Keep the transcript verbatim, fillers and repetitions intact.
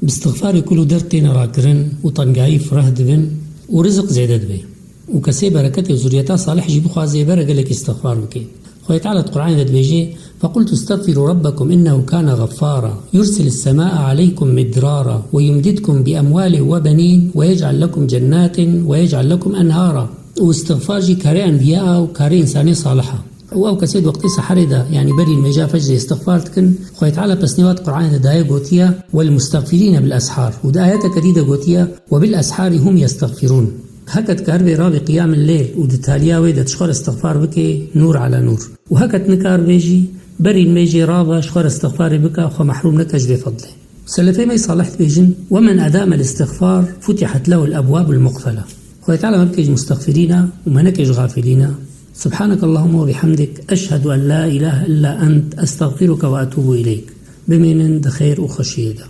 Bi istixfarê kul û derd têne rakirin û tengayî fireh dibin û rizik zêde dibe. Û kesê bereketê û zuriyeta salih jî bixwaze bere gelekî istixfar bike. Xwedê Teala di Qur'anê de dibêje: "فقلت استغفروا ربكم إنه كان غفارا يرسل السماء عليكم مدرارا ويمددكم بأموال وبنين ويجعل لكم جنات ويجعل لكم أنهارا." Û istixfar jî karê enbiya û karê însanê salih a. Û ew kesê di wextê seherê de, yanî berî nimêja fecrê, istixfar dikin, Xwedê Teala pesnêwa di Qur'anê de daye gotiye: "والمستغفرين بالأسحار." Û di ayeteke dî de gotiye: "وبالأسحار هم يستغفرون." Heke dikaribe rabê qiyamil leyl û di taliya wê de ji xwe re istixfar bike, nûr ala nûr. Û heke nikaribe jî, berî nimêjê rabe, ji xwe re istixfarê bike, xwe mehrûm neke ji vê fedlê. Selefê me salih dibêjin: "ومن أدام الاستغفار فتحت له الأبواب المقفلة." Xwedê Teala me bike ji mustexfirîna û me neke ji xafilîna. سبحانك اللهم وبحمدك، أشهد أن لا إله إلا أنت، أستغفرك وأتوب إليك. Bimînin di xêr û xweşiyê de.